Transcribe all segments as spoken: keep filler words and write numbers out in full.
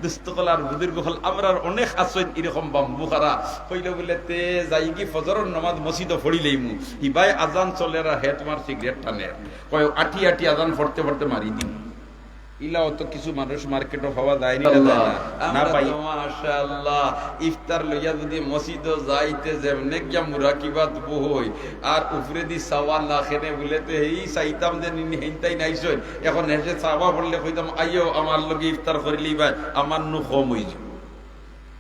দোস্ত অকল আর বুজুর্গ অকল, আমরার অনেক আছইন ইরকম বাম্বু খারা। কইলো বুলে, "তে যাইগি ফজরর নমাজ মসজিদো পড়িলাইমু।" হিবায় আজান চলের আর হে তুমার সিগারেট টানের। কয়, "আটি আটি আজান পড়তে পড়তে মারি দিমু।" ইলাও তো কিছু মানুষ মার্কেটো পাওয়া যায়নি, না যায় না? না আমরা পাই। তো মাশাআল্লাহ, ইফতার লইয়া যুদি মসজিদো যাইতে যেমনে গিয়া মুরাকিবাত বই, আর উপরেদি চাওয়া না খেনে বুলে, "তে হেই চাইতাম যে নিনি হেইনতাইন আইছইন।" এখন হেষে চাওয়া পড়লে কইতাম, "আইও, আমার লগে ইফতার করিলিবায়, আমার নু কম অইযিবো।"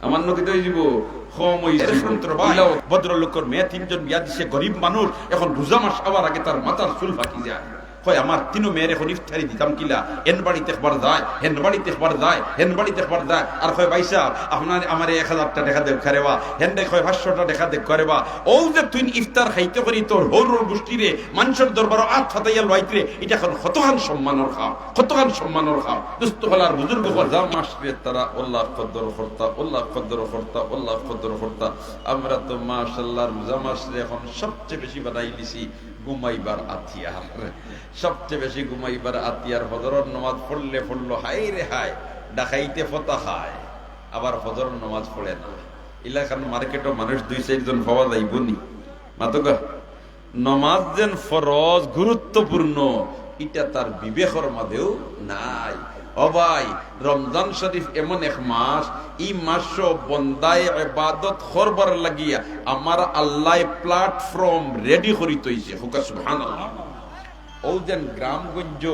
আমার নু কিতা অইযিবো? কম অইযিবো। এরকম তো ভাই। ইলাও ভদ্রলোকর মেয়ে তিনজন বিয়া দিছে, গরিব মানুষ, এখন রোজা মাস আওয়ার আগে তার মাথার চুল পাকি যায়। কয়, "আমার তিনো মেয়ের এখন ইফতারি দিতাম কিলা? এন বাড়িত একবার যায়, হেন বাড়িত একবার যায়, হেন বাড়িত একবার যায়।" আর কয়, "ভাইসাব, আপনার আমারে এক হাজারটা টেকা দেউক্কা রেবা।" হেনরে কয়, "পাঁচশোটা টেকা দেউক্কা রেবা।" অউ যে তুইন ইফতার খাইতে করি তোর হউর হউর গুষ্টিরে মানষর দরবারো আত ফাতাইয়া লওয়াইতরে, ইটা এখন কতখান সম্মানর কাম, কতখান সম্মানর কাম। দোস্ত অকল আর বুজুর্গ অকল, রোজা মাসরে তারা অলা কদর করতা, অলা কদর করতা, অলা কদর করতা। আমরা তো মাশাআল্লাহ রোজা মাসরে এখন সবচেয়ে বেশি বানাইলিছি ঘুমাইবার আতিয়ার। সবচেয়ে বেশি ঘুমাইবার আতিয়ার। ফজরর নমাজ পড়লে পড়লো, হায় রে হায়, ডাকাইতে ফতা খায়, আবার ফজরর নমাজ পড়ে না। ইলাখান মার্কেটো মানুষ দুই চাইরজন পাওয়া যাইবো নি? মাতোগা। নমাজ যেন ফরজ, গুরুত্বপূর্ণ, ইটা তার বিবেকর মাঝেও নাই। ও ভাই, রমজান শরীফ এমন এক মাস, ই মাসো বন্দায় ইবাদত করবার লাগিয়া আমার আল্লায় platform ready করি থইছে। কউক্কা সুবহানাল্লাহ। অউ যেন গ্রামগঞ্জ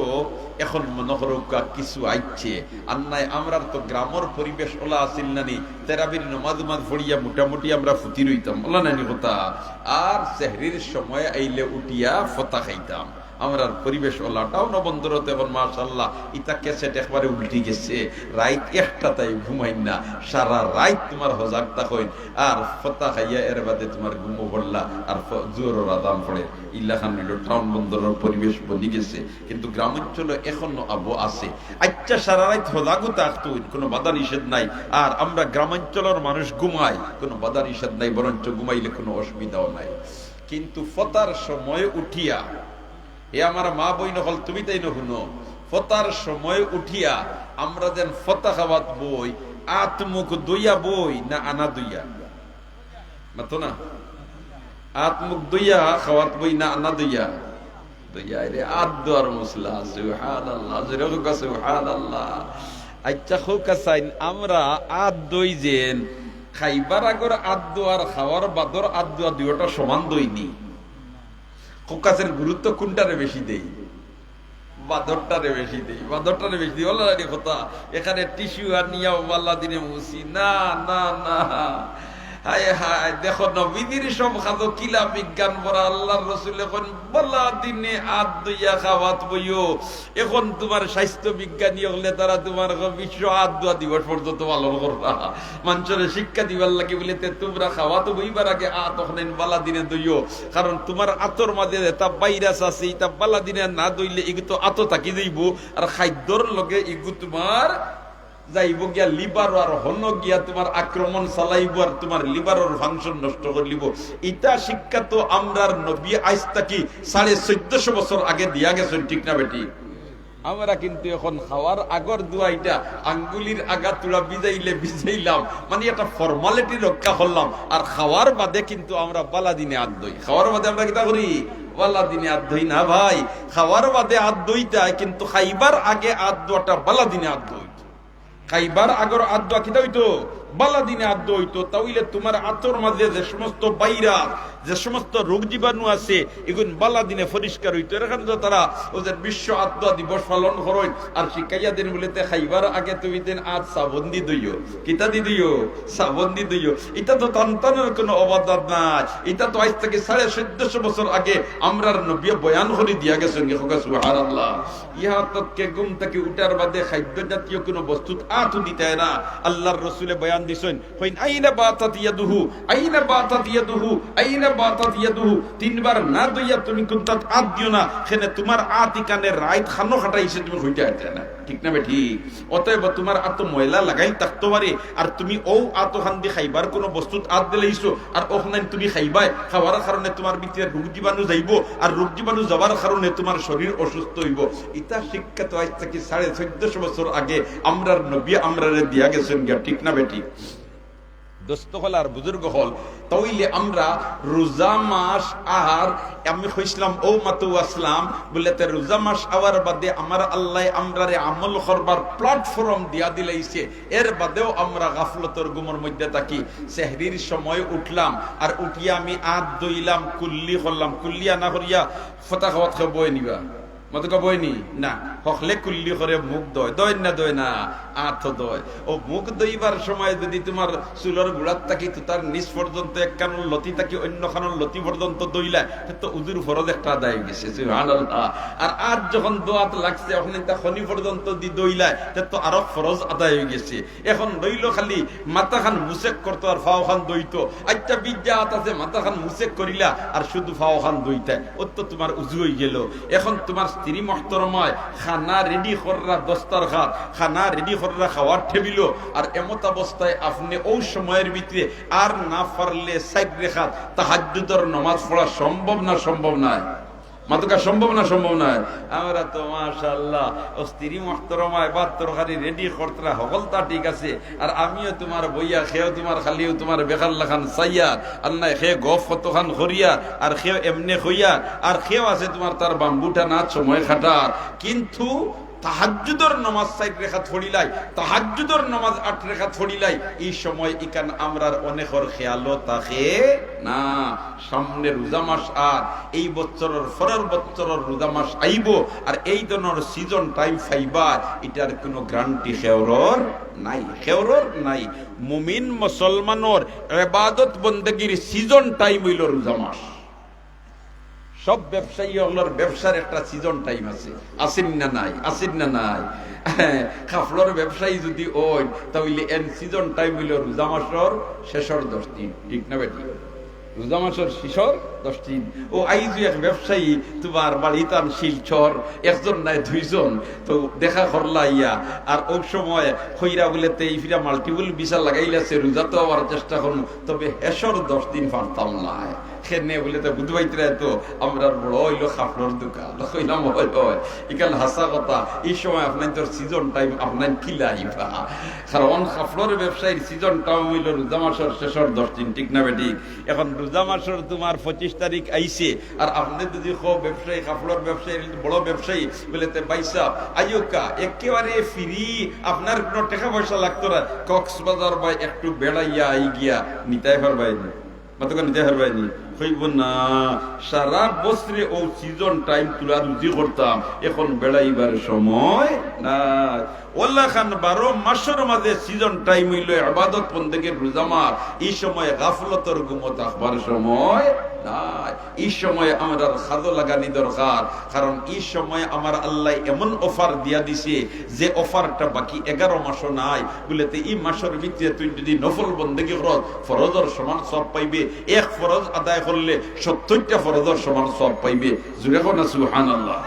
এখন মনো করউক্কা কিছু আইছে, আর নায় আমরার তো গ্রামর পরিবেশ অলা আছিল না নি, তেরাবির নমাজ উমাজ পড়িয়া মোটামুটি আমরা ফুতি রইতাম, অলা নায় নি কথা? আর সেহরির সময় আইলে উঠিয়া ফতা খাইতাম। আমরার পরিবেশ অলা। টাউনো বন্দরো তো এখন মাশাআল্লাহ, ইতা cassette একবারে উল্টি গেছে। রাইত একটা তাইন ঘুমাইন না, সারা রাইত তুমার হজাগ থাকইন, আর ফতা খাইয়া এর বাদে তুমার ঘুমো পড়লা, আর ফ-, জোহরর আজান পড়ে। ইলাখান অইলো টাউন বন্দরর পরিবেশ বনি গেছে, কিন্তু গ্রামাঞ্চলো এখনো আবো আছে। আইচ্ছা, সারা রাইত হজাগও থাকতইন, কুনু বাধা নিষেধ নাই। আর আমরা গ্রামাঞ্চলর মানুষ ঘুমাই, কুনু বাধা নিষেধ নাই, বরঞ্চ ঘুমাইলে কুনু অসুবিধাও নাই। কিন্তু ফতার সময় উঠিয়া, এ আমার মা বইন অকল, তুমি তাইন হুনো, ফতার সময় উঠিয়া আমরা যেন ফতা খাওয়াত বই, আত মুখ ধইয়া বই না আনা ধইয়া? মাতো না। আত মুখ ধইয়া খাওয়াত বই না আনা ধইয়া? ধইয়া রে, আত ধোয়ার মসলা। সুবহানাল্লাহ, জোরে কউক্কা সুবহানাল্লাহ। আইচ্ছা, কউক্কা চাইন, আমরা আত ধই যেন, খাইবার আগর আত ধোয়া আর খাওয়ার বাদর আত ধোয়া দুইওটা সমান ধই নি? কউক্কা চাইন গুরুত্ব কুনটারে বেশি দেই? বাদরটারে বেশি দেই, বাদরটারে বেশি দেই। অলা নায় নি কথা? এখানে tissue আনিয়াও বালা দিনে মুছি। না, না, না। হায়, হায়, দেখো নবীজির সব কাজো কিলা বিজ্ঞান ভরা। আল্লার রসুলে কইন, বালা দিনে আত ধইয়া খাওয়াত বইও। এখন তুমার স্বাস্থ্য বিজ্ঞানী অকলে তারা তুমার বিশ্ব আত ধোয়া দিবস পর্যন্ত পালন কররা। মানষরে শিক্ষা দিবার লাগি বুলে, তে তুমরা খাওয়াত বইবার আগে আত অখনাইন বালা দিনে ধইও, কারণ তুমার আতর মাঝে যেতা virus আছে, ইতা বালা দিনে না ধইলে ইগু তো আতো থাকি যাইবো, আর খাদ্যর লগে ইগু তুমার যাইবো গিয়া liver আর হনো গিয়া তুমার আক্রমণ চালাইবো আর তুমার liver-র function নষ্ট করিলিবো। ইতা শিক্ষা তো আমরার নবী আইজ থাকি সাড়ে চৌদ্দশো বছর আগে দিয়া গেছইন, ঠিক না বেঠিক? আমরা কিন্তু এখন খাওয়ার আগর ধোয়া ইটা আঙ্গুলির আগা থুড়া ভিজাইলে ভিজাইলাম, মানে একটা formality রক্ষা করলাম, আর খাওয়ার বাদে কিন্তু আমরা বালা দিনে আত ধই। খাওয়ার বাদে আমরা কিতা করি? বালা দিনে আত ধই না ভাই। খাওয়ার বাদে আত ধইতায়, কিন্তু খাইবার আগে আত ধোয়াটা বালা দিনে আত ধই। খাইবার আগর আত ধোয়া কিতা অইতো? বালা দিনে আত ধোয়া অইতো। তা অইলে তুমার আতর মাঝে যে সমস্ত virus, যে সমস্ত রোগ জীবাণু আছে, ইগুন বালা দিনে পরিষ্কার অইতো। এর কারণে তো তারা অউ যে বিশ্ব আত ধোয়া দিবস পালন করইন, আর শিখাইয়া দেইন বুলে, তে খাইবার আগে তুমি দেইন আত সাবন দি ধইও। কিতা দি ধইও? সাবন দি ধইও। ইতা তো তান তানর কুনু অবদান নাই। ইতা তো আইজ থাকি সাড়ে চৌদ্দশো বছর আগে আমরার নবীয়ে বয়ান করি দিয়া গেছইন। কউক্কা সুবহানাল্লাহ। ইয়া তককে ঘুম থাকি উঠার বাদে খাদ্য জাতীয় কুনু বস্তুত আতও দিতায় না। আল্লার রসুলে বয়ান দিছইন, কইন, "আইনা বাতাত ইয়াদুহু, আইনা বাতাত ইয়াদুহু, আইনা বাতাত ইয়াদুহু।" তিনবার না ধইয়া তুমি কুন্তাত আত দিও না, কেনে তুমার আত ইকানে রাইত খানো কাটাইছে, তুমি কইতায় পারতায় না, ঠিক না বেঠিক? অতএব তুমার আতো ময়লা লাগাইল থাকতো পারে, আর তুমি অউ আতোখানদি খাইবার কুনু বস্তুত আত দিলাইছো, আর অখানইন তুমি খাইবায়, খাওয়ার কারণে তুমার ভিতরে রোগ জীবাণু যাইবো, আর রোগ জীবাণু যাওয়ার কারণে তুমার শরীর অসুস্থ অইবো। ইতা শিক্ষা তো আইজ থাকি সাড়ে চৌদ্দশো বছর আগে আমরার নবী আমরারে দিয়া গেছইন গিয়া, ঠিক না বেঠিক? দোস্ত অকল আর বুজুর্গ অকল, তাইলে আমরা রোজা মাস আর আমি কইছলাম, অউ মাত্র আছলাম, বুলে, তে রোজা মাস আওয়ার বাদে আমার আল্লায় আমরারে আমল করবার platform দিয়া দিলাইছে। এর বাদেও আমরা গাফলতর ঘুমর মধ্যে থাকি। সেহরির সময় উঠলাম, আর উঠিয়া আমি আত ধইলাম, কুল্লি করলাম, কুল্লি আনা করিয়া ফতা খাওয়াত খাবো নিবা। মাতকা বয়নি? না। হকলে কুল্লি করে মুখ ধয়, ধয় না, ধয় না, আত ধয়। অউ মুখ ধইবার সময় যুদি তুমার চুলর গুড়াত থাকি তুতার নিচ পর্যন্ত এক কানর লতি থাকি অইন্য কানর লতি পর্যন্ত ধইলায়, তে তো উজুর ফরজ একটা আদায় অইগেছে, সুবহানাল্লাহ। আর আত যখন ধোয়াত লাগছে, অখন ইতা খনি পর্যন্ত দি ধইলায়, তে তো আরো ফরজ আদায় অইগেছে। অখন রইলো খালি মাথাখান মুছেক করতো আর ফাওখান ধইতো। আইচ্ছা, ভিজা আত আছে, মাথাখান মুছেক করিলা আর শুধু ফাওখান ধইতায়, অউ তো তুমার উজু অইগেলো। অখন তুমার স্ত্রী মহতরমায় খানা ready কররা দস্তারখান, খানা ready কররা খাওয়ার টেবিলো, আর এমত অবস্থায় আপনে অউ সময়র ভিতরে আর না পারলে চাইর রেখাত তাহাজ্জুদর নমাজ পড়া সম্ভব না, সম্ভব নায়? মাতকা সম্ভব না, সম্ভব নায়? আমরা তো মাশাআল্লাহ, অউ স্ত্রী মহতরমায় ভাত তরকারি ready করতরা, হকলতা ঠিক আছে, আর আমিও তুমার বইয়া, খেও তুমার খালিও তুমার বেকার লাখান চাইয়ার, আর নায় খে গফ কতখান করিয়ার, আর খেও এমনে কইয়ার, আর খেও আছে তুমার তার বাম্বু টানাত সময় কাটার, কিন্তু তাহাজ্জুদর নমাজ চাইর রেখাত পড়িলাই, তাহাজ্জুদর নমাজ আট রেখাত পড়িলাই, ই সময় ইখান আমরার অনেকর খেয়ালও থাকে না। সামনে রোজা মাস আর এই বছরর পরর বছরর রোজা মাস আইবো, আর এই ধরনর season time পাইবা, ইটার কুনু guarantee কেউরর নাই, কেউরর নাই। মুমিন মুসলমানর ইবাদত বন্দেগীর season time অইলো রোজা মাস। সব ব্যবসায়ী অকলর ব্যবসার একটা season time আছে, আছে নি না নাই? আছে নি না নাই? কাপড়র ব্যবসায়ী যুদি অইন, তাইলে এন season time অইলো রোজা মাসর শেষর দশ দিন, ঠিক না বেঠিক? রোজা মাসর শেষর দশ দিন। অউ আইজ এক ব্যবসায়ী তুমার বাড়িত আন শিলচর, একজন নায় দুইজন, তো দেখা করলা আইয়া, আর অউ সময় কইরা বুলে, "তে ইফিরা multiple visa লাগাইলাছে, রোজা তো আবার চেষ্টা করমু, তবে শেষর দশ দিন পারতাম নায়।" কেনে বুলে, "তে বুঝবাইতরায় তো, আমরার বড় অইলো কাপড়র দোকান।" কইলাম, "অয়, অয়, ইখান হাছা কথা। ই সময় আপনাইনতর season time, আপনাইন কিলা আইবা?" কারণ কাপড়র ব্যবসায়ীর season time অইলো রোজা মাসর শেষর দশ দিন, ঠিক না বেঠিক? অখন রোজা মাসর তুমার পঁচিশ তারিখ আইছে, আর আপনে যুদি কও ব্যবসায়ী, কাপড়র ব্যবসায়ী, বড় ব্যবসায়ী, বুলে, "তে ভাইসাব, আইওকা, একেবারে free, আপনার কুনু টেকা পয়সা লাগতো না, কক্সবাজার বা একটু বেড়াইয়া আইগিয়া নিতায় পারবায়নি।" মাতকা নিতায় পারবায়নি? কইবো না, সারা বছরে অউ season time তুলা রুজি করতাম, অখন বেড়াইবার সময় নাই। অলাখান বারো মাসর মাঝে season time অইলো ইবাদত বন্দেগীর রোজা মাস, ই সময় গাফলতর ঘুমো থাকবার সময় নাই। ই সময় আমরার কাজো লাগানি দরকার, কারণ ই সময় আমার আল্লায় এমন offer দিয়া দিছে, যে offer টা বাকি এগারো মাসও নাই। বুলে, "তে ই মাসর ভিতরে তুই যুদি নফল বন্দেগী করস, ফরজর সমান সওয়াব পাইবে, এক ফরজ আদায় করলে সত্তইরটা ফরজর সমান সওয়াব পাইবে।" জুরে কও না সুবহানাল্লাহ।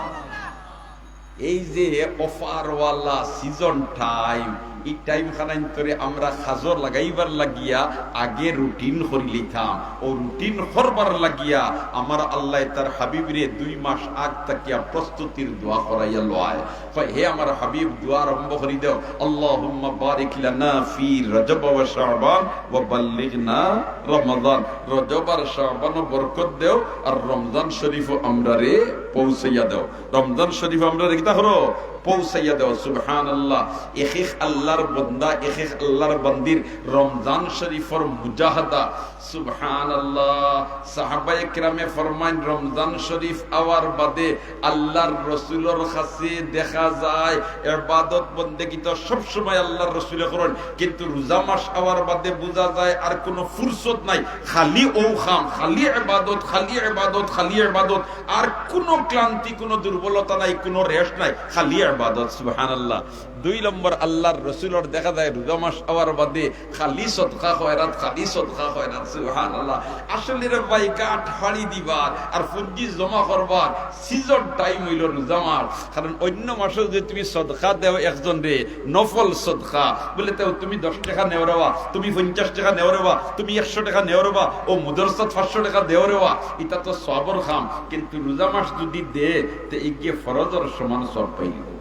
এই যে offer ওয়ালা season time, ই time খানাইন্তরে আমরা কাজো লাগাইবার লাগিয়া আগে routine করিলিতাম। অউ routine করবার লাগিয়া আমার আল্লায় তার হাবিবরে দুই মাস আগ থাকিয়া প্রস্তুতির দোয়া করাইয়া লয়। কয়, "হে আমার হাবিব, দোয়া আরম্ভ করি দেও, আল্লাহুম্মা বারিক লানা ফি রজব ওয়া শাবান ওয়া বাল্লিগনা রমাদান।" রজব আর শাবানো বরকত দেও, আর রমজান শরীফো আমরারে পৌঁছাইয়া দেও। রমজান শরীফো আমরারে কিতা করো? পৌঁছাইয়া দেও। সুবহানাল্লাহ। এক এক আল্লাহর বন্দা, এক এক আল্লাহর বান্দির রমজান শরীফর মুজাহাদা। সুবহানাল্লাহ। সাহাবায়ে কেরামে ফরমাইন, রমজান শরীফ আওয়ার বাদে আল্লাহর রসুলর কাছে দেখা যায় ইবাদত বন্দেগী তো সবসময় আল্লাহর রসুলে করইন, কিন্তু রোজা মাস আওয়ার বাদে বুঝা যায় আর কুনু ফুরসত নাই, খালি অউ কাম, খালি ইবাদত, খালি ইবাদত, খালি ইবাদত। আর কুনু ক্লান্তি, কুনু দুর্বলতা নাই, কুনু rest নাই, খালি ইবাদত, সুবহানাল্লাহ। দুই নম্বর, আল্লাহর রসুলর দেখা যায় রোজা মাস আওয়ার বাদে খালি সদকা খয়রাত, খালি সদকা খয়রাত, সুবহানাল্লাহ। আসলে রে ভাই, গাট ফাড়ি দিবার আর পুঞ্জি জমা করবার সিজন টাইম অইলো রোজা মাস। কারণ অইন্য মাসো যদি তুমি সদকা দেও একজনরে, নফল সদকা, বুলে, "তেউ তুমি দশ টেকা নেও রে বা, তুমি পঞ্চাশ টেকা নেও রে বা, তুমি একশো টেকা নেও রে বা, অউ মাদ্রাসাত পাঁচশো টেকা দেও রে বা, ইতা তো সওয়াবর কাম।" কিন্তু রোজা মাস যদি দে, তে ইগিয়ে ফরজর সমান সওয়াব পাইলিবো।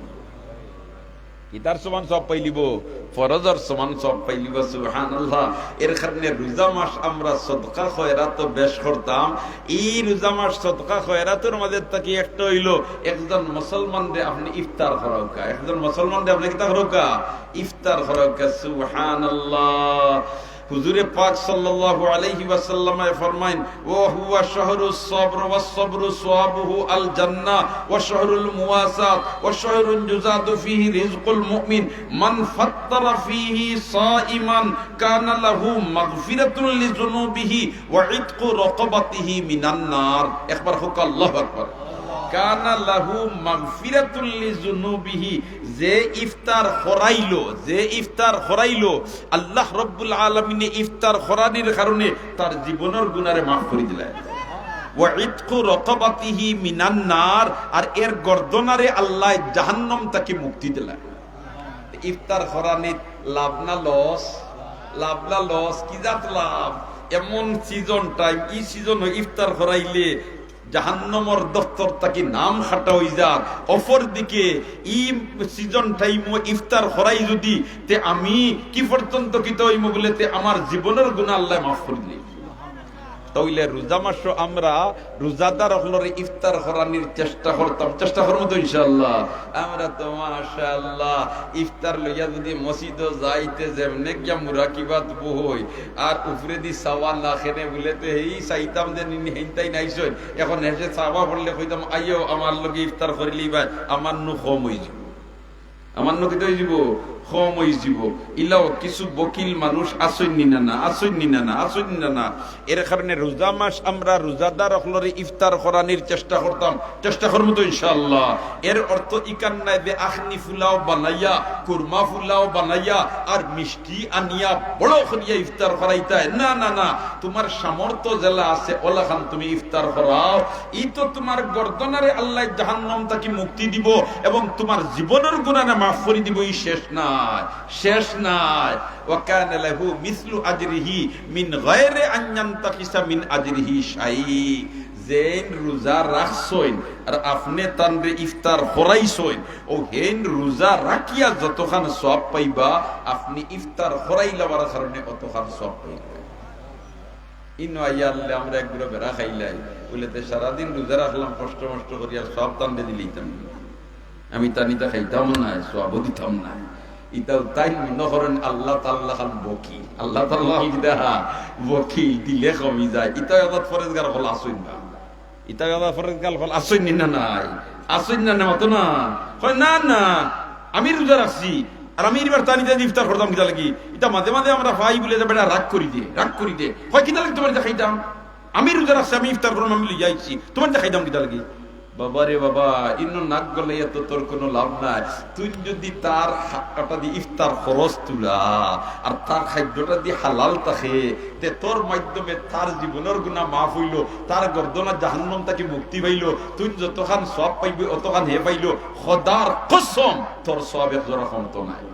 কিতার সমান সওয়াব পাইলিবো? ফরজর সমান সওয়াব পাইলিবো। সুবহানাল্লাহ। এর কারণে রোজা মাস আমরা সদকা খয়রাত বেশ করতাম। ই রোজা মাস সদকা খয়রাতর মাঝে থাকি একটা অইলো, একজন মুসলমানরে আপনে ইফতার করাউক্কা, একজন মুসলমানরে আপনে কিতা করাউক্কা? ইফতার করাউক্কা। সুবহানাল্লাহ। হুজুরে পাক সাল্লাল্লাহু আলাইহি ওয়াসাল্লামে ফরমাইন, "ওয়া হুয়া শাহরুস সবর ওয়াস সবরু সওয়াবুহু আল জান্নাহ ওয়া শাহরুল মুওয়াসাত ওয়া শাহরুন ইউজাদু ফীহি রিজকুল মুমিন, মান ফাত্তারা ফীহি সাইমান কানা লাহু মাগফিরাতুন লিযুনুবিহি ওয়া ইতকু রাকাবাতিহি মিনান নার।" একবার কউক্কা, আল্লাহু আকবার। কানা লাহু মাগফিরাতুন লিযুনুবিহি, যে ইফতার করাইলো, যে ইফতার করাইলো, আল্লাহ রব্বুল আলামিনে ইফতার করানির কারণে তার জীবনর গুনারে মাফ করি দিলা। ওয়া ইতকু রাকাবাতিহি মিনান নার, আর এর গর্দনারে আল্লায় জাহান্নাম থাকি মুক্তি দিলা। ইফতার করানিত লাভ না লস? লাভ না লস? কি জাত লাভ? এমন সিজন টাইম, ই সিজনো ইফতার করাইলে জাহান্নামর দফতর থাকি নাম কাটা অইযার। অপরদিকে ই সিজন টাইমো ইফতার করাই যদি, তে আমি কি পর্যন্ত কিতা অইমু বুলে, তে আমার জীবনর গুনা আল্লায় মাফ করি দিলা। তাইলে রোজা মাসো আমরা রোজাদার অকলরে ইফতার করানির চেষ্টা করতাম, চেষ্টা করমু তো ইনশাআল্লাহ। আমরা তো মাশাআল্লাহ ইফতার লইয়া যদি মসজিদো যাইতে যেমনে গিয়া মুরাকিবাত বই, আর উপরেদি চাওয়া না কেনে বুলে, তে হেই চাইতাম যে নিনি হেইনতাইন আইছইন। এখন হেষে চাওয়া পড়লে কইতাম, "আইও, আমার লগে ইফতার করিলিবায়, আমার নু কম অইযিবো।" আমার নু কিতা অইযিবো? কম অইযিবো। ইলাও কিছু বকিল মানুষ আছইন নি না, না, আছইন নি না, না, আছইন নি না, না। এর কারণে রোজা মাস আমরা রোজাদার অকলরে ইফতার করানির চেষ্টা করতাম, চেষ্টা করমু তো ইনশাআল্লাহ। এর অর্থ ইখান নায় যে আখনি ফুলাও বানাইয়া, কুরমা ফুলাও বানাইয়া, আর মিষ্টি আনিয়া বড় করিয়া ইফতার করাইতায়। না, না, না, তুমার সামর্থ্য যেলা আছে, অলাখান তুমি ইফতার করাও। ই তো তুমার গর্দনারে আল্লায় জাহান্নাম থাকি মুক্তি দিবো এবং তুমার জীবনর গুনারে মাফ করি দিবো। ই শেষ নায়, শেষ নায়। ওয়া কানা লাহু মিসলু আজরিহি মিন গায়রি আন ইয়ানতাকিসা মিন আজরিহি শাই। যেইন রোজা রাখছইন আর আপনে তানরে ইফতার করাইছইন, অউ হেইন রোজা রাখিয়া যতখান সওয়াব পাইবা, আপনে ইফতার করাইলার কারণে অতখান সওয়াব পাইবা। ইনো আইয়া আনলে আমরা এক গুড়া বেড়া খাইলাই, বুলে, "তে সারাদিন রোজা রাখলাম কষ্ট মষ্ট করি, আর সওয়াব তানরে দিলাইতাম নি? আমি তান ইতা খাইতাম নায়, সওয়াবও দিতাম নায়।" ইতাও তাইন মনো করইন আল্লাহ তাআলা খান বকিল, আল্লাহ তাআলা খান কিতা বকিল, দিলে কমি যায়। ইতাও এবার পরেজগার অকল আছইন বা, ইতাও এবার পরেজগার অকল আছইন নি না নাই? আছইন না, না মাতো না? কয়, "না, না, আমি রোজা রাখছি, আর আমি এবার তান ইতা ইফতার করতাম কিতা লাগি? ইতা মাঝে মাঝে আমরা পাই বুলে যে বেটা রাগ করি দে, রাগ করি দে। কয়, কিতা লাগি তুমার ইতা খাইতাম? আমি রোজা রাখছি, আমি ইফতার করমু, আমি লইয়া আইছি, তুমার ইতা খাইতাম কিতা লাগি?" বাবা রে বাবা, ইনো নাক গলাইয়া তো তোর কুনু লাভ নাই। তুই যদি তার হা-, অটাদি ইফতার খরচ তুলা আর তার খাদ্যটাদি হালাল থাকে, তে তোর মাধ্যমে তার জীবনর গুনা মাফ অইলো, তার গর্দনা জাহান্নাম থাকি মুক্তি পাইলো, তুই যতখান সওয়াব পাইবে অতখান হে পাইলো। খোদার কসম, তোর সওয়াব এক জরা কমতো নায়।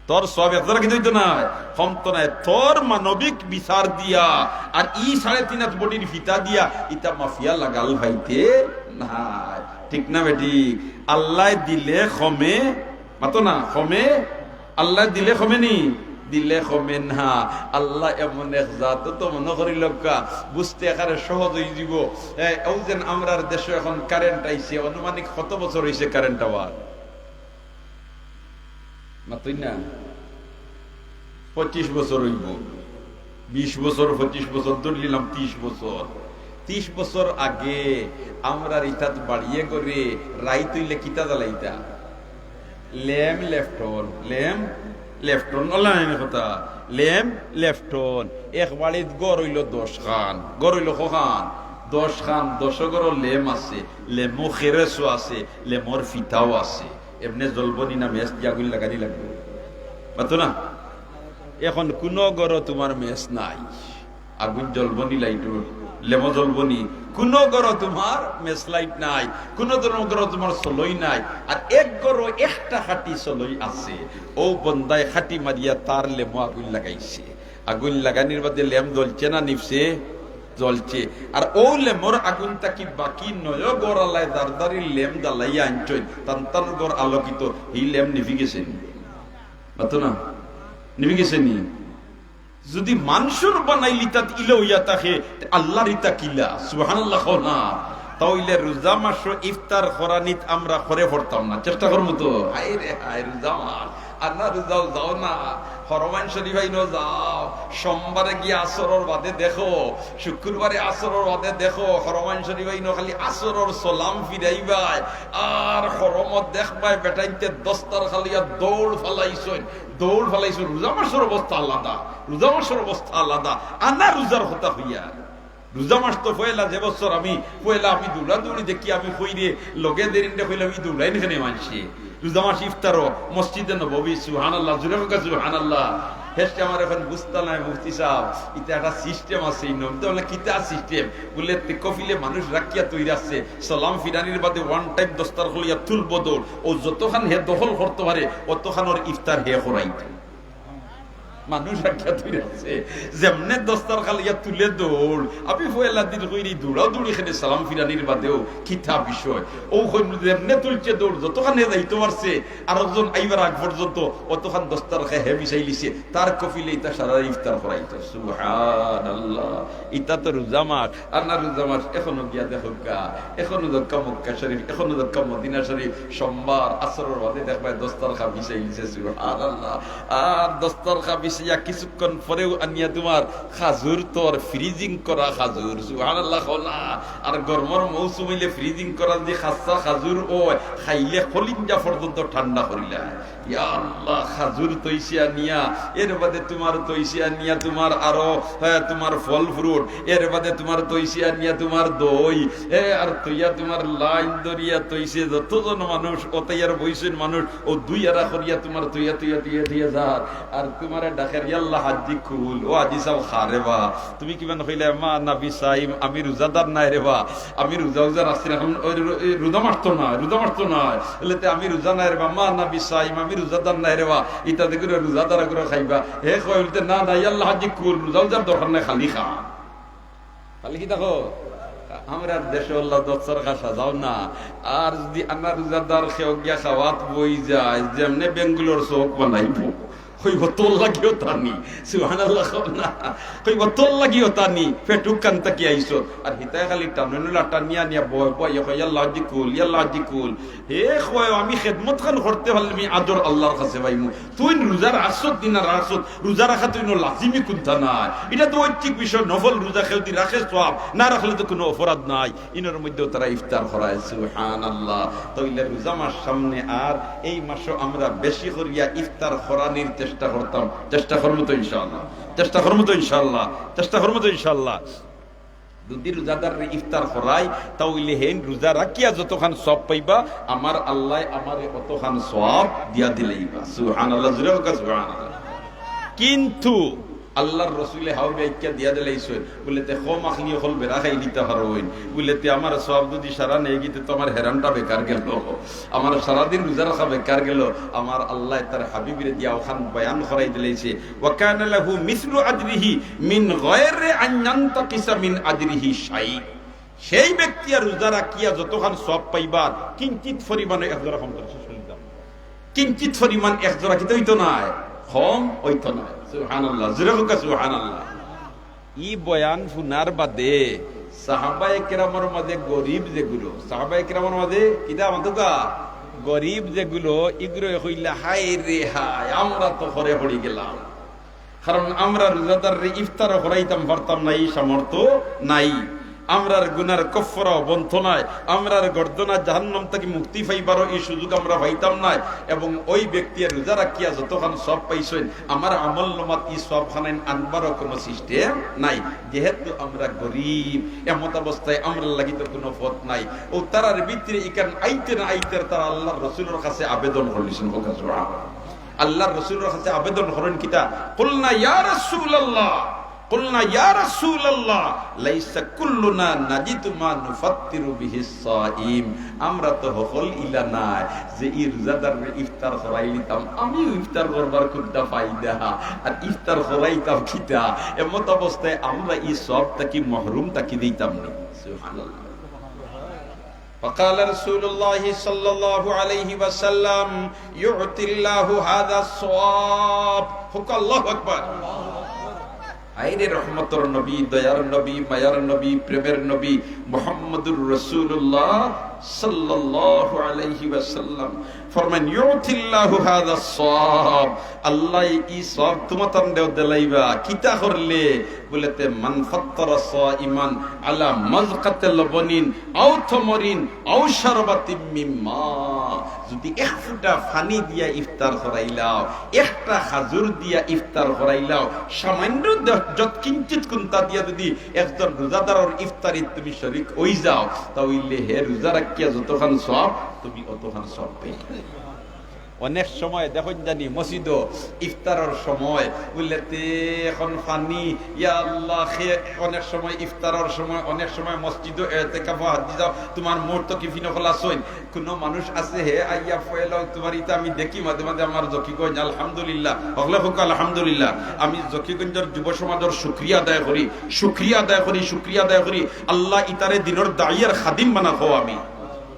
তোর সওয়াব এক জরা কিতা অইতো নায়? কমতো নায়। তোর মানবিক বিচার দিয়া আর ই সাড়ে তিন আত বডির ফিতা দিয়া ইতা মাফিয়া লাগাল পাইতে নায়। ঠিক না বেঠিক? আল্লায় দিলে কমে, মাতো না, কমে। আল্লায় দিলে কমে নি? দিলে কমে না। আল্লাহ এমন এক জাত, তো মনো করিলাউক্কা, বুঝতে একেবারে সহজ অইযিবো। এ, অউ যেন আমরার দেশো এখন কারেন্ট আইছে, আনুমানিক কত বছর অইছে কারেন্ট আওয়ার? মাতইন না? পঁচিশ বছর অইবো। বিশ বছর, পঁচিশ বছর, ধরিলিলাম তিশ বছর। তিশ বছর আগে আমরার ইতাত বাড়িয়ে ঘরে রাইত অইলে কিতা জ্বালাইতা? লেম, লেফটন, লেম, লেফটন, অলা নানি কথা? লেম, লেফটন। এক বাড়িত ঘর অইলো দশ খান, ঘর অইলো কখান? দশ খান, দশ ঘরো লেম আছে, লেমো খেরেসও আছে, লেমর ফিতাও আছে। এমনে জ্বলবো নি না মেস দিয়া আগুইন লাগানি লাগবো? মাতো না? এখন কুনু ঘরো তুমার মেস নাই, আগুইন জ্বলবো নি, লাইট, লেমো জ্বলবো নি? কুনু ঘরো তুমার মেস লাইট নাই, কুনু ধরনের ঘরো তুমার চলই নাই। আর এক ঘরো একটা খাটি চলই আছে, অউ বন্দায় খাটি মারিয়া তার লেমো আগুইন লাগাইছে। আগুইন লাগানির বাদে লেম জ্বলছে না নিভছে? জ্বলছে। আর অউ লেমর আগুইন থাকি বাকি নয় ঘরআলায় যার যারর লেম জ্বালাইয়া আনছইন, তান তান ঘর আলোকিত, হি লেম নিভি গেছে নি? মাতো না? নিভি গেছে নি? যুদি মানষর বানাইল ইতা ইলা অইয়া থাকে, তে আল্লার ইতা কিলা? সুবহানাল্লাহ কও না। তা অইলে রোজা মাসো ইফতার করানিত আমরা করে পড়তাম না, চেষ্টা করমু তো? হায় রে হায়, রোজা মাস, আর না রোজাও যাও না, হরমাইন শরীফ আইনো যাও, সোমবারে গিয়া আসরর বাদে দেখো, শুক্রবারে আসরর বাদে দেখো, হরমাইন শরীফ আইনো খালি আসরর সালাম ফিরাইবায়, আর হরমত দেখবায় বেটাইন্তে দস্তার খালিয়া দৌড় ফালাইছইন, দৌড় ফালাইছইন। রোজা মাসর অবস্থা আলাদা, রোজা মাসর অবস্থা আলাদা। আনা রোজার কথা কইয়া, রোজা মাস তো পয়লা, যে বছর আমি পয়লা আমি দৌড়াদৌড়ি দেখি, আমি কইরে লগে দেরিনরে কইলাম, "ই দৌড়াইন কেনে মানষে?" রোজা মাস ইফতারো মসজিদে নববী, সুবহানাল্লাহ, জোরে কউক্কা সুবহানাল্লাহ। হেষে আমার এখন বুঝতা নায়, "মুফতি সাব, ইতা একটা সিস্টেম আছে, ই নবী তো বলে কিতা সিস্টেম?" বুলে, "তে কফিলে মানুষ রাখিয়া তৈরি আছে, সালাম ফিরানির বাদে ওয়ান টাইম দস্তার খুলিয়া তুলবো দৌড়, ও যতখান হে দখল করতো পারে, অতখানর ইফতার হে করাইতো।" মানুষ রাখিয়া তুই আছে, যেমনে দস্তার খালিয়া তুলে দৌড়। আমি পয়লা দিন কইরি দৌড়াদৌড়ি খেলে সালাম ফিরানির বাদেও কিতা বিষয়। ও কইন যেমনে তুলছে দৌড়, যতখানে যাইতো পারছে, আরকজন আইবার আগ পর্যন্ত অতখান দস্তার খায় হে বিছাইলিছে, তার কফিলে ইতা সারা ইফতার করাইতো। সুবহানাল্লাহ, ইতা তো রোজা মাস। আর না রোজা মাস, এখনো গিয়া দেখউক্কা, এখনো যাউক্কা মক্কা শরীফ, এখনো যাউক্কা মদিনা শরীফ, সোমবার আসরর বাদে দেখবায় দস্তরখা বিছাইলিছে, সুবহানাল্লাহ। আর দস্তরখা বিছাইয়া কিছুক্ষণ পরেউ আনিয়া তুমার খাজুর, তোর ফ্রিজিং করা খাজুর, সুবহানাল্লাহ কও না। আর গরমর মৌসুম অইলে ফ্রিজিং করা যদি খাসা খাজুর অয়, খাইলে কলিঞ্জা পর্যন্ত ঠান্ডা করিলায়। ইয়া আল্লাহ, খাজুর তৈছে আনিয়া, এর বাদে তুমার তৈছে আনিয়া তুমার আরো, হ্যাঁ, তুমার ফল ফ্রুট, এর বাদে তুমার তৈছে আনিয়া তুমার দই, এ, আর তইয়া তুমার লাইন ধরিয়া তৈছে যতজন মানুষ, অতাইয়ার বইছইন মানুষ, অউ দুই আরা করিয়া তুমার তইয়া, তইয়া, তইয়া, তইয়া যার। আর তুমারে ডাকের, "ইয়াল্লা হাজি কুল, ও হাজি সাব খা রে বা।" তুমি কিমান কইলে, "মা নাবি সাইম, আমি রোজাদার নায় রে বা, আমি রোজা উজা রাখছি না, এখন ওই রো-, এই রোজা মারতো না, রোজা মারতো না।" বলে, "তে আমি রোজা নায় রে বা, মা নাবি সাইম, আমি রোজাদার নায় রে বা, ইতা দেখি রোজাদার করে খাইবা।" হে কয় বলতে, "না, না, ইয়াল্লা হাজি কুল, রোজা উজার দরকার নাই, খালি খা।" খালি কিতা কও? আমরার দেশো আল্লাহ দস্তরখা সাজাও না। আর যদি আনা রোজাদার কেউ গিয়া খাওয়াত বই যায়, যেমনে বেঙ্গুলোর চোখ বানাইবো। কইবো, "তোর লাগিও তা নি।" সুবহানাল্লাহ কও না। কইবো, "তোর লাগিও তা নি, পেটুক কান্তা কি আইছো?" আর হিতায় খালি টানইন, টানিয়া নিয়া বয়, বয়, ইয়া কয়, "ইয়াল্লা হাজি কুল, ইয়াল্লা হাজি কুল।" হে কয়, "আমি খেদমত খান করতে পারলে আমি আদর আল্লার কাছে পাইমু। তুই রোজা রাখছত নি না রাখছত, রোজা রাখা তুই লাজিমি কুন্তা নায়। ইটা তো ঐচ্ছিক বিষয়, নফল রোজা কেউ যদি রাখে সওয়াব, না রাখলে তো কুনু অপরাধ নাই।" ইনোর মধ্যেও তারা ইফতার করায়, সুবহানাল্লাহ। তাইলে রোজা মাস সামনে, আর এই মাসো আমরা বেশি করিয়া ইফতার করানির চেষ্টা করতাম, চেষ্টা করমু তো ইনশাআল্লাহ, চেষ্টা করমু তো ইনশাআল্লাহ, চেষ্টা করমু তো ইনশাআল্লাহ। যদি রোজাদাররে ইফতার করাই, তাইলে হেইন রোজা রাখিয়া যতখান সওয়াব পাইবা, আমার আল্লায় আমারে অতখান সওয়াব দিয়া দিলাইবা। সুবহানাল্লাহ, জোরে কউক্কা সুবহানাল্লাহ। কিন্তু আল্লার রসুলে হাওবে আইক্কা দিয়া দিলাইছইন, বুলে, "তে কম আখলি অকল বেড়া খাইলিতা পারইন।" বুলে, "তে আমার সওয়াব যদি সারা নেই গিতে তো আমার হেরানটা বেকার গেল, আমার সারাদিন রোজা রাখা বেকার গেল।" আমার আল্লায় তার হাবিবরে দিয়া অখান বয়ান করাই দিলাইছে, "ওয়া কানা লাহু মিসলু আজরিহি মিন গায়রি আন ইয়ানতাকিসা মিন আজরিহি শাই।" সেই ব্যক্তি আর রোজা রাখিয়া যতখান সওয়াব পাইবার, কিঞ্চিত পরিমাণে এক জরা কম করে, শেষ করে দিতাম। কিঞ্চিত পরিমাণ এক জরা কিতা অইতো নায়, কম অইতো নায়। সুবহানাল্লাহ, জোরে কউক্কা সুবহানাল্লাহ। ই বয়ান হুনার বাদে সাহাবায়ে কেরামর মাঝে গরিব যেগুলো, সাহাবায়ে কেরামর মাঝে কিতা মাতুক্কা? গরিব যেগুলো, ইগুলোয় কইলা, "হায় রে হায়, আমরা তো হরে পড়ি গেলাম।" কারণ আমরা রোজাদাররে ইফতারও করাইতাম পারতাম না, ই সামর্থ্য নাই। আমরার গুনার কফফারাও বনতো নায়, আমরার গর্দনা জাহান্নাম থাকি মুক্তি পাইবারও ই সুযোগ আমরা পাইতাম নায়। এবং ওই ব্যক্তিয়ে রোজা রাখিয়া যতখান সওয়াব পাইছইন, আমার আমলনামাত ই সওয়াবখানাইন আনবারও কুনু system নাই। যেহেতু আমরা গরিব, এমত অবস্থায় আমরার লাগি তো কুনু পথ নাই। অউ তারার ভিতরে ইখান আইতে না আইতে তারা আল্লার রসুলর কাছে আবেদন করলিছইন। কউক্কা সুবহানাল্লাহ। আল্লার রসুলর কাছে আবেদন করইন কিতা? قلنا يا رسول الله، قلنا يا رسول الله، ليس كلنا نجد ما نفطر به الصائم। আমরা তো হকল ইলা নায় যে ই রোজাদাররে ইফতার করাইলিতাম, আমিও ইফতার করবার কুন্তা পাই না, আর ইফতার করাইতাম কিতা? এমত অবস্থায় আমরা ই সওয়াব থাকি মাহরুম থাকি দিতাম নি। সুবহানাল্লাহ। فقال رسول الله صلى الله عليه وسلم، يعطي الله هذا الثواب। কউক্কা আল্লাহু আকবার। হায়রে রহমতর নবী, দয়ার নবী, মায়ার নবী, প্রেমের নবী মুহাম্মদুর রাসূলুল্লাহ সাল্লাল্লাহু আলাইহি ওয়াসাল্লাম ফরমাইন, يعطي الله هذا الثواب। আল্লায় ই সওয়াব তুমাতানরেও দিলাইবা। কিতা করলে? বুলে তে, من فطر صائما على مذقة لبن أو تمر أو شربة من ماء। যুদি এক ফুটা পানি দিয়া ইফতার করাইলাও, একটা খাজুর দিয়া ইফতার করাইলাও, সামান্য দ-, যৎকিঞ্চিৎ কুন্তা দিয়া যুদি একজন রোজাদারর ইফতারিত তুমি শরিক অইযাও, তা অইলে হে রোজা রাখিয়া যতখান সওয়াব, তুমি অতখান সওয়াব পাইবায়। অনেক সময় দেখইন জানি মসজিদো ইফতারর সময় বুলে তে অখন পানি, ইয়া আল্লাহ, খে-, অনেক সময় ইফতারর সময়, অনেক সময় মসজিদো এতেকাফো হাজির অও, তুমার মুহূর্ত কি ফিনো খোলা সইন। কুনু মানুষ আছে হে আইয়া ফয়লাও তুমার ইতা আমি দেখি মাঝে মাঝে আমার জকিগঞ্জ, আলহামদুলিল্লাহ, হকলে কউক্কা আলহামদুলিল্লাহ। আমি জকিগঞ্জর যুব সমাজর শুকরিয়া আদায় করি, শুকরিয়া আদায় করি, শুকরিয়া আদায় করি। আল্লাহ ইতারে দিনর দায়ী আর খাদিম বানাও আমি।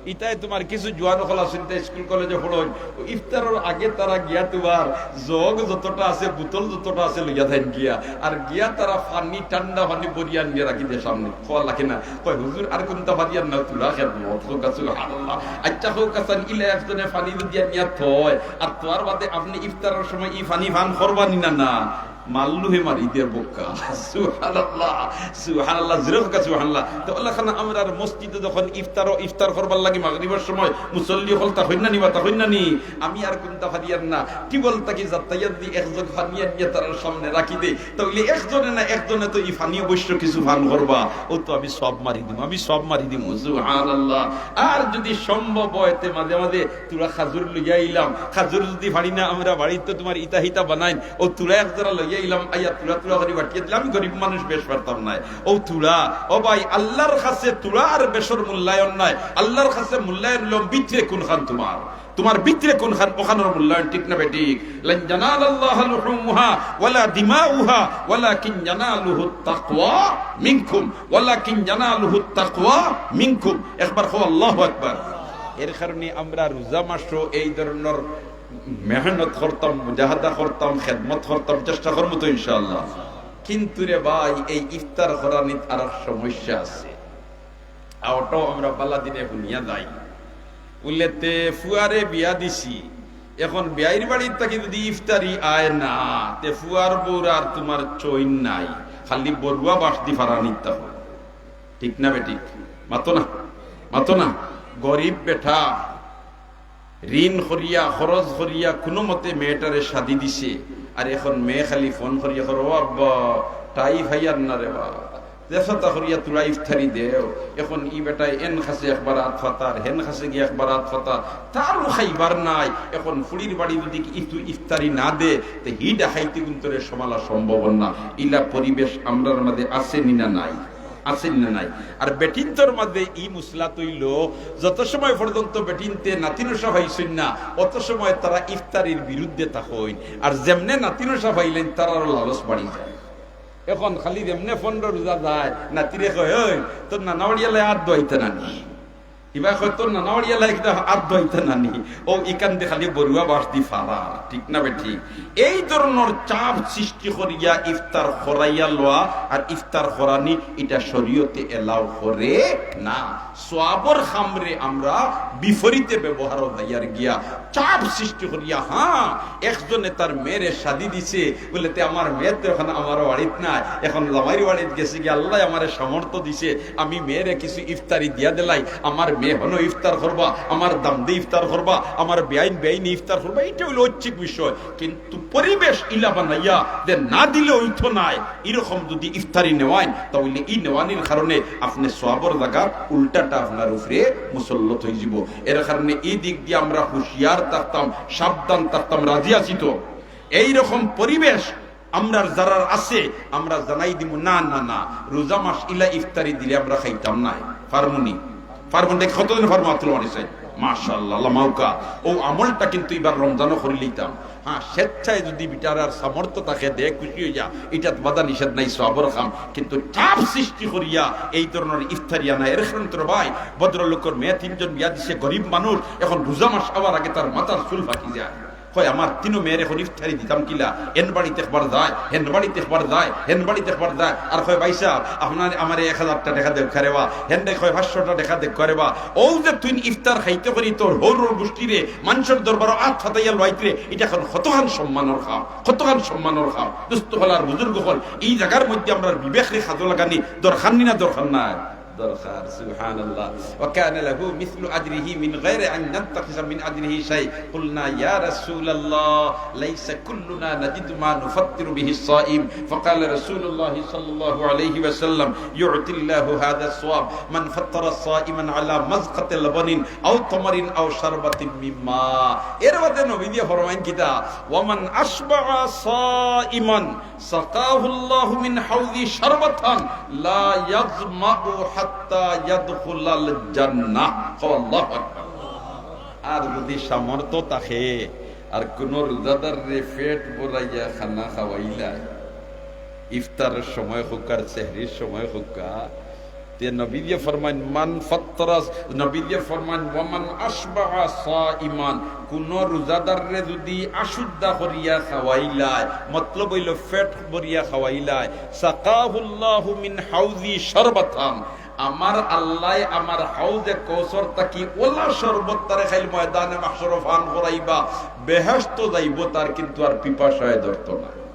ইতায় তুমার কিছু জোয়ান অকল আছইন, ইতা স্কুল কলেজো পড়ইন, অউ ইফতারর আগে তারা গিয়া তুমার জগ যতটা আছে, বোতল যতটা আছে লইয়া যাইন গিয়া, আর গিয়া তারা পানি, ঠান্ডা পানি ভরিয়া আনিয়া রাখি দেয় সামনে। কওয়া লাগে না, কয়, "হুজুর, আর কুন্তা পারিয়ার না, তুরা খেদমত।" কউক্কা সুবহানাল্লাহ। আইচ্ছা, কউক্কা চাইন, ইলা একজনে পানি যুদি আনিয়া থয়, আর থওয়ার বাদে আপনে ইফতারর সময় ই পানি পান করবা নি না? না। মারলু হে মারি দের বউক্কা। সুবহানাল্লাহ, সুবহানাল্লাহ, জোরে কউক্কা সুবহানাল্লাহ। তে অলাখান আমরার মসজিদো যখন ইফতার, ইফতার করবার লাগি মাগরিবর সময় মুসল্লি অকল থাকইন না নি বা থাকইন না নি? আমি আর কুন্তা পারিয়ার না, টিবল থাকি যাত্তাইয়া যুদি এক জগ পানি আনিয়া তারার সামনে রাখি দেই, তা অইলে একজনে না একজনে তো ই পানি অবশ্য কিছু পান করবা, অউ তো আমি সওয়াব মারি দিমু, আমি সওয়াব মারি দিমু। সুবহানাল্লাহ। আর যুদি সম্ভব অয় তে মাঝে মাঝে তুরা খাজুর লইয়া আইলাম, খাজুর যুদি পারি না আমরা বাড়িত তো তুমার ইতা হিতা বানাইন, অউ তুরা এক জোড়া লইয়া আইলাম, আইয়া তুরা তুরা করি বাটিয়া দিলাম, আমি গরিব মানুষ বেশ পারতাম নায়। অউ তুরা, ও ভাই, আল্লার কাছে তুরা আর বেশর মূল্যায়ন নাই, আল্লার কাছে মূল্যায়ন অইলো ভিতরে কুনখান তুমার, তুমার ভিতরে কুনখান, অখানর মূল্যায়ন, ঠিক না বেঠিক? لن ينال الله لحومها ولا دماؤها ولكن يناله التقوى منكم، ولكن يناله التقوى منكم। একবার কও আল্লাহু আকবার। এর কারণে আমরা রোজা মাসো এই ধরনর মেহনত করতাম, মুজাহাদা করতাম, খেদমত করতাম, চেষ্টা করমু তো ইনশাআল্লাহ। কিন্তু রে ভাই, এই ইফতার করানিত আরক সমস্যা আছে। অউটাও আমরা বালা দিনে হুনিয়া যাই। বুলে তে ফুয়ারে বিয়া দিছি, অখন বিয়াইর বাড়িত থাকি যুদি ইফতারি আয় না, তে ফুয়ার বউর আর তুমার চইন নাই, খালি বরুয়া বাঁশদি ফারানিত থাকো। ঠিক না বেঠিক? মাতো না, মাতো না। গরিব বেটা, ঋণ করিয়া, খরচ করিয়া কুনুমতে মেয়েটারে শাদি দিছে। আর অখন মেয়ে খালি ফোন করিয়া কর, "ও আব্বা, টাই পাইয়ার না রে বা।" যেতা করিয়া তুরা ইফতারি দেও। অখন ই বেটায় এন কাছে একবার আত ফাতার, হেন কাছে গিয়া একবার আত ফাতার, তারও খাইবার নাই। অখন ফুড়ির বাড়ি যুদি ইফতারি না দে, তে হি ডাকাইতি গুন্তরে সামালা সম্ভব না। ইলা পরিবেশ আমরার মাঝে আছে নি না নাই? আছে নি না নাই? আর বেটিন্তর মাঝে ই মুসলাত অইলো, যত সময় পর্যন্ত বেটিন্তে নাতিনশা পাইছইন না, অত সময় তারা ইফতারির বিরুদ্ধে থাকইন। আর যেমনে নাতিনশা পাইলাইন, তারারও লালচ বাড়ি যায়। অখন খালি যেমনে পনরো রোজা যায়, নাতিরে কয়, "ওই, তোর নানা বাড়িয়ালায় আত ধুয়াইতা না নি?" ইবায় কয়, "তোর নানা বাড়িওয়ালা একটা আর দইতা নানি।" ও ইখান দি খালি বরুয়া বাঁশ দি ফারা, ঠিক না বেঠিক? এই ধরনর চাপ সৃষ্টি করিয়া ইফতার করাইয়া লওয়া আর ইফতার করানি, ইটা শরীয়তে allow করে না। সওয়াবর কামরে আমরা বিপরীতে ব্যবহারও যাইয়ার গিয়া, চাপ সৃষ্টি করিয়া, হ্যাঁ, একজনে তার মেয়েরে শাদি দিছে, বলে, "তে আমার মেয়ে তো এখন আমার বাড়িত নাই, এখন জামাইর বাড়িত গেছে গিয়া, আল্লায় আমারে সামর্থ্য দিছে, আমি মেয়েরে কিছু ইফতারি দিয়া দিলাই, আমার মেয়ে হনো ইফতার করবা, আমার দামদে ইফতার করবা, আমার বেআইন বেআইনি ইফতার করবা।" ইটা অইলো ঐচ্ছিক বিষয়, কিন্তু পরিবেশ ইলা বানাইয়া যে না দিলে অইতো নায়, এরকম যদি ইফতারি নেওয়াইন, তাহলে ই নেওয়ানির কারণে আপনে সওয়াবর জাগাত উল্টাটা আপনার উপরে মুসল্লত অইযিবো। এর কারণে ই দিক দিয়া আমরা হুঁশিয়ার থাকতাম, সাবধান থাকতাম, রাজি আছি তো? এইরকম পরিবেশ আমরার যারার আছে, আমরা জানাই দিমু, "না, না, না, রোজা মাস ইলা ইফতারি দিলে আমরা খাইতাম নায়।" পারমুনি? পারমু? দেখি কতজনে পারমু, আত তুলো মারি চাই। মাশাআল্লাহ, আল্লাহ মাউকা। ও আমলটা কিন্তু ইবার রমজানও করি লইতাম। হ্যাঁ, স্বেচ্ছায় যদি বেটারার সামর্থ্য থাকে, দে খুশি অইয়া, ইটাত বাধা নিষেধ নাই, সওয়াবর কাম। কিন্তু চাপ সৃষ্টি করিয়া এই ধরনর ইফতারি আনা, এর কারণে তোর ভাই, ভদ্রলোকর মেয়ে তিনজন বিয়া দিছে, গরিব মানুষ, এখন রোজা মাস আওয়ার আগে তার মাথার চুল পাকি যায়। কয়, "আমার তিনো মেয়ের এখন ইফতারি দিতাম কিলা? এন বাড়িত একবার যায়, হেন বাড়িত একবার যায়, হেন বাড়িত একবার যায়।" আর কয়, "ভাইসাব, আপনার আমারে এক হাজারটা টেকা দেউক্কা রেবা।" হেনরে কয়, "পাঁচশোটা টেকা দেউক্কা রেবা।" অউ যে তুইন ইফতার খাইতে করি তোর হউর হউর গুষ্টিরে মানষর দরবারো আত ফাতাইয়া লওয়াইতরে, ইটা এখন কতখান সম্মানর কাম, কতখান সম্মানর কাম। দোস্ত অকল আর বুজুর্গ অকল, ই জাগার মধ্যে আমরার বিবেকরে কাজো লাগানি দরকার নি না দরকার নায়? দরকার, সুবহানাল্লাহ। وكان له مثل أجره من غير أن ينتقص من أجره شيء. قلنا: يا رسول الله، ليس كلنا نجد ما نفطر به الصائم. فقال رسول الله صلى الله عليه وسلم: يعطي الله هذا الثواب من فطر صائما على مذقة لبن أو تمر أو شربة من ماء. এর বাদে নবীজিয়ে ফরমাইন কিতা? ومن أشبع صائما سقاه الله من حوضي شربة لا يظمأ حتى يدخل الجنة. কও আল্লাহু আকবার। আর যদি সামর্থ্য থাকে আর কুনু রোজাদাররে পেট ভরাইয়া খানা খাওয়াইলায়, ইফতারর সময় হউক আর সেহরির সময় হউক, তে নবীজিয়ে ফরমাইন, মান ফাত্তারা, নবীজিয়ে ফরমাইন, "ওয়ামান আশবাআ সাইমান", কুনু রোজাদাররে যদি আশুদ্ধা করিয়া খাওয়াইলায়, মতলব অইলো পেট ভরিয়া খাওয়াইলায়, "সাকাহুল্লাহু মিন হাউজি শারবাতান", আমার আল্লায় আমার হাউজে কৌসর থাকি ওলা শরবত তারে খাইল ময়দানে মাহশরো পান করাইবা, বেহেশতো যাইবো তার, কিন্তু আর পিপাসায় ধরতো না।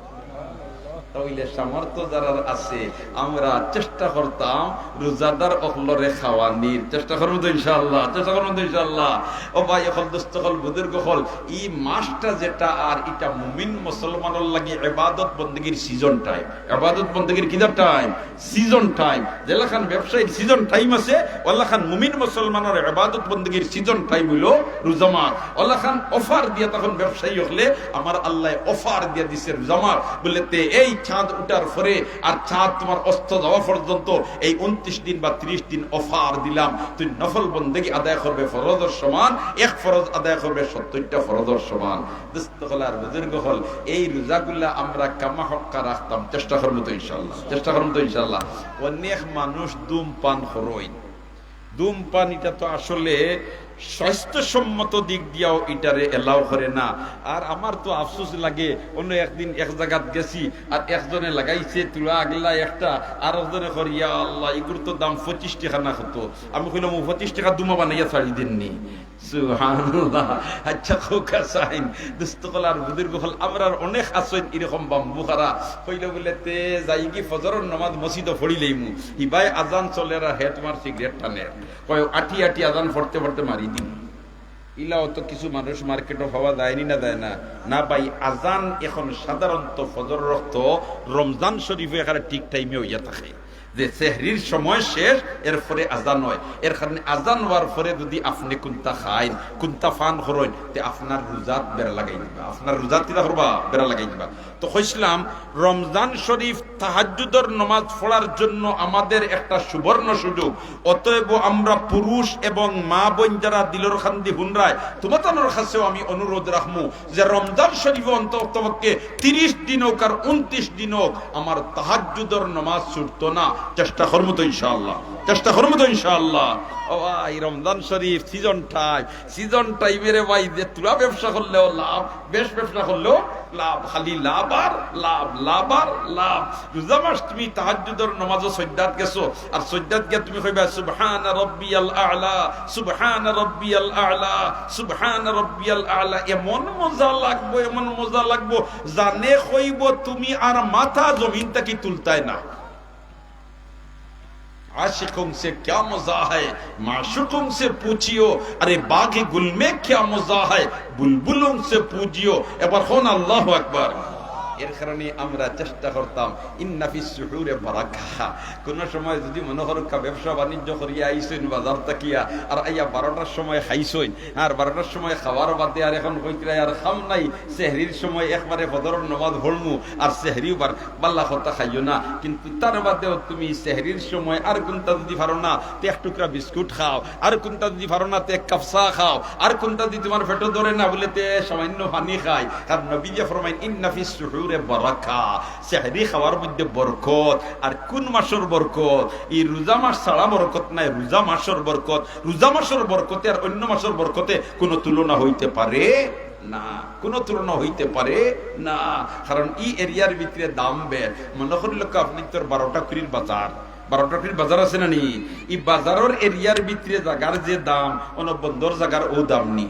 তাইলে সামর্থ্য যারার আছে, আমরা চেষ্টা করতাম রোজাদার অকলরে খাওয়ানির। চেষ্টা করমু তো ইনশাআল্লাহ, চেষ্টা করমু তো ইনশাআল্লাহ। ও ভাই অকল, দোস্ত অকল, বুজুর্গ অকল, ই মাসটা যেটা আর ইটা মুমিন মুসলমানর লাগি ইবাদত বন্দেগীর season time। ইবাদত বন্দেগীর কিতা time? Season time। যেলাখান ব্যবসায়ীর season time আছে, ওলাখান মুমিন মুসলমানর ইবাদত বন্দেগীর season time অইলো রোজা মাস। ওলাখান offer দিয়া তখন ব্যবসায়ী অকলে, আমার আল্লায় offer দিয়া দিছে রোজা মাস। বলে, "তে এই চাঁদ উঠার পরে আর চাঁদ তোমার অস্ত যাওয়া পর্যন্ত এই ঊনত্রিশ দিন বা ত্রিশ দিন offer দিলাম, তুই নফল বন্দেগী আদায় করবে ফরজর সমান, এক ফরজ আদায় করবে সত্তরটা ফরজর সমান।" দোস্ত অকল আর বুজুর্গ অকল, এই রোজাগুলা আমরা কামা হক্কা রাখতাম, চেষ্টা করমু তো ইনশাআল্লাহ, চেষ্টা করমু তো ইনশাআল্লাহ। অনেক মানুষ ধূমপান করইন, ধূমপান ইটা তো আসলে স্বাস্থ্যসম্মত দিক দিয়াও ইটারে allow করে না। আর আমার তো আফসোস লাগে, অন্য একদিন এক জাগাত গেছি, আর একজনে লাগাইছে তুলা আগলা একটা, আর একজনে কর, "ইয়া আল্লাহ, ইগুর তো দাম পঁচিশ টেকা না কত।" আমি কইলাম, "ও পঁচিশ টেকা ধুমা বানাইয়া ছাড়ি দেননি।" সুবহানাল্লাহ। আচ্ছা, খোকা সাইন, দোস্ত অকল আর বুজুর্গ অকল, আমরার অনেক আছইন এরকম বাম্বু খারা। কইলে বলে, "তে যাইগি ফজরর নামাজ মসজিদো পড়ি লইমু।" হিবায় আজান চলের আর হে তোমার সিগারেট টানের। কয়, "আটি আটি আজান পড়তে পড়তে মারি দিমু।" ইলাও তো কিছু মানুষ মার্কেটো পাওয়া যায়নি না, যায় না? না ভাই, আজান এখন সাধারণত ফজরর অক্ত রমজান শরীফো এখানে ঠিক টাইমে অইয়া থাকে। যে সেহরির সময় শেষ, এরপরে আজান অয়। এর কারণে আজান অওয়ার পরে যদি আপনে কুন্তা খাইন, কুন্তা পান করইন, তে আপনার রোজাত বেড়া লাগাই দিবা, আপনার রোজাত কিতা করবা? বেড়া লাগাই দিবা। তো কইছিলাম, রমজান শরীফ তাহাজ্জুদর নমাজ পড়ার জন্য আমাদের একটা সুবর্ণ সুযোগ। অতএব আমরা পুরুষ এবং মা বইন যারা দিলর কান্দি হুনরায়, তুমাতানর কাছেও আমি অনুরোধ রাখমু, যে রমজান শরীফো অন্ততপক্ষে ত্রিশ দিন অউক আর ঊনত্রিশ দিন অউক, আমার তাহাজ্জুদর নমাজ ছুটতো না। চেষ্টা করমু তো ইনশাআল্লাহ, চেষ্টা করমু তো ইনশাআল্লাহ। ও ভাই, রমজান শরীফ সিজন টাইম, সিজন টাইমে রে ভাই, যে থুড়া ব্যবসা করলেও লাভ, বেশ ব্যবসা করলেও লাভ, খালি লাভ আর লাভ, লাভ আর লাভ। রোজা মাস তুমি তাহাজ্জুদর নামাজো সজ্জাত গেছো, আর সজ্জাত গিয়া তুমি কইবা, "সুবহান রব্বিয়াল আ'লা, সুবহান রব্বিয়াল আ'লা, সুবহান রব্বিয়াল আ'লা।" এমন মজা লাগবো, এমন মজা লাগবো, জানে কইবো তুমি আর মাথা জমিন থাকি তুলতায় না। आशिकों से क्या मजा है, माशूकों से पूछियो, अरे बाग गुल में क्या मजा है, बुलबुलों से पूछियो। এবার কউন আল্লাহু আকবার। এর কারণে আমরা চেষ্টা করতাম, ইন্না ফিস সুহুরে বারাকা। কোন সময় যদি মনো করউক্কা ব্যবসা বাণিজ্য করিয়া আইছইন বাজার থাকিয়া, আর আইয়া বারোটার সময় খাইছইন, আর বারোটার সময় খাওয়ার বাদে আর এখন কইতরায় আর খাম নাই, সেহরির সময় একবারে ফজরর নামাজ পড়মু, আর সেহরিও বার বালা কথা খাইও না, কিন্তু তার বাদেও তুমি সেহরির সময় আর কুনটা যদি পারো না, তে এক টুকরা বিস্কুট খাও, আর কুনটা যদি পারো না, তে এক কাপ চা খাও, আর কুনটা যদি তুমার পেটো ধরে না, বুলে তে সামান্য পানি খাই। কারণ নবীজি ফরমাইন, "ইন্না ফিস সুহুরে বারাকা", সেহরি খাওয়ার মধ্যে বরকত। আর কুন মাসর বরকত? ই রোজা মাস ছাড়া বরকত নাই, রোজা মাসর বরকত। রোজা মাসর বরকতে আর অন্য মাসর বরকতে কুনু তুলনা অইতে পারে না, কুনু তুলনা অইতে পারে না। কারণ ই এরিয়ার ভিতরে দাম বেশ। মনো করিলাউক্কা আপনে তোর বারোটা কুড়ির বাজার, বারোটা কুড়ির বাজার আছে না নি? ই বাজারর এরিয়ার ভিতরে জাগার যে দাম, অনো বন্দর জাগার অউ দাম নি?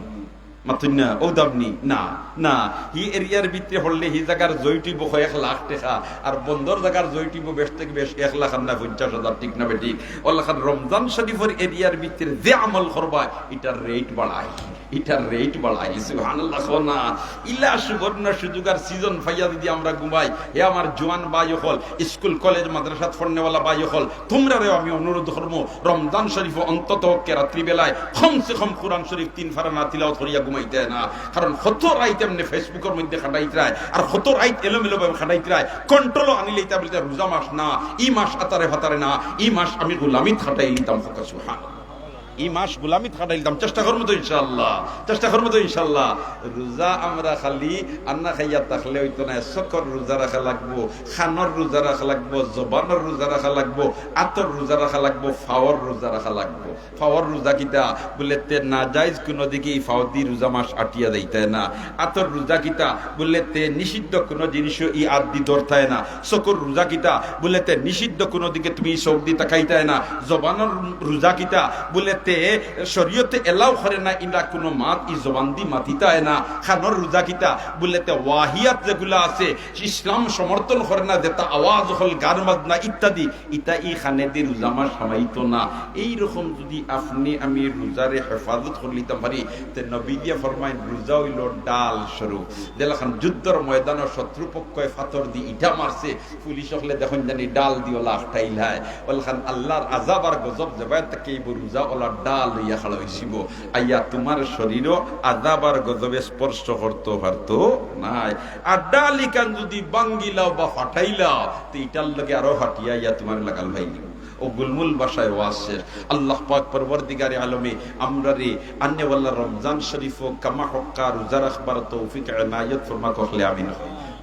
মাতইন না, অউ দাম নি? না, না। ই এরিয়ার ভিতরে পড়লে ই জাগার জইট অইবো কয়েক লাখ টেকা, আর বন্দর জাগার জইট অইবো বেশ থাকি বেশ এক লাখ আর না পঞ্চাশ হাজার, ঠিক না বেঠিক? অলাখান রমজান শরীফর এরিয়ার ভিতরে যে আমল করবা, ইটার রেট বাড়ায়। ইটার রেট বাড়াই, সুবহানাল্লাহ কও না। ইলা সুবর্ণ সুযোগ আর সিজন পাইয়া যদি আমরা ঘুমাই, হে আমার জোয়ান ভাই অকল, স্কুল, কলেজ, মাদ্রাসাত পড়নেওয়ালা ভাই অকল, তুমরারেও আমি অনুরোধ করমু, রমজান শরীফো অন্তত পক্ষে রাত্রিবেলায় কমসে কম কোরআন শরীফ তিন পারা না তিলাওয়াত করিয়া ঘুমাইতায় না। কারণ কত রাইত এমনে Facebook-অর মধ্যে কাটাইতরায়, আর কত রাইত এলোমেলো ভাবে কাটাইতরায়, কন্ট্রোলো আনিলাইতা বুলে রোজা মাস না, ই মাস আতারে ফাতারে না, ই মাস আমি গোলামিত কাটাইলিতাম। কউক্কা সুবহানাল্লাহ। ই মাস গোলামিত কাটাইলিতাম, চেষ্টা করমু তো ইনশাআল্লাহ, চেষ্টা করমু তো ইনশাআল্লাহ। রোজা আমরা খালি আন্না খাইয়া থাকলে অইতো নায়, চকুর রোজা রাখা লাগবো, কানর রোজা রাখা লাগবো, জবানর রোজা রাখা লাগবো, আতর রোজা রাখা লাগবো, পাওর রোজা রাখা লাগবো। পাওর রোজা কিতা? বুলে তে নাজাইজ কুনু দিকে ই পাওদি রোজা মাস আটিয়া যাইতায় না। আতর রোজা কিতা? বুলে তে নিষিদ্ধ কুনু জিনিসও ই আতদি ধরতায় না। চকুর রোজা কিতা? বুলে তে নিষিদ্ধ কুনু দিকে তুমি চউখদি তাকাইতায় না। জবানর রোজা কিতা? বুলে তে শরীয়তে allow করে না ইলা কুনু মাত ই জবানদি মাতিতায় না। কানর রোজা কিতা? বুলে তে ওয়াহিয়াত যেগুলা আছে, ইসলাম সমর্থন করে না, যেতা আওয়াজ অকল, গান বাজনা ইত্যাদি, ইতা ই কানেদি রোজা মাস হামাইতো না। এই রকম যদি আপনে আমি রোজারে হেফাজত করিলিতাম পারি, তে নবীজিয়ে ফরমাইন, রোজা অইলো ঢাল স্বরূপ। যেলাখান যুদ্ধর ময়দানো শত্রুপক্ষে পাথরদি ইটা মারছে, পুলিশ অকলে দেখইন জানি ঢালদি অলা আটকাইলায়। অলাখান আল্লার আযাব আর গজব যেবায় থাকি আইবো, রোজা অলা ঢাল অইয়া খাড়া অইযিবো। আইয়া তুমার শরীরও আযাব আর গজবে স্পর্শ করতো পারতো নায়। আর ঢাল ইখান যদি ভাঙ্গিলাও বা ফাটাইলাও, তে ইটার লগে আরো ফাটিয়া আইয়া তুমারে লাগাল পাইলিবো। অউ গুলমুল ভাষায় ওয়াজ শেষ। আল্লাহ পাক পরওয়ারদিগারে আলমে আমরারে আনেওয়ালা রমজান শরীফো কামা হক্কা রোজা রাখবার তৌফিক এনায়েত ফরমাউক, কইলে আমিন।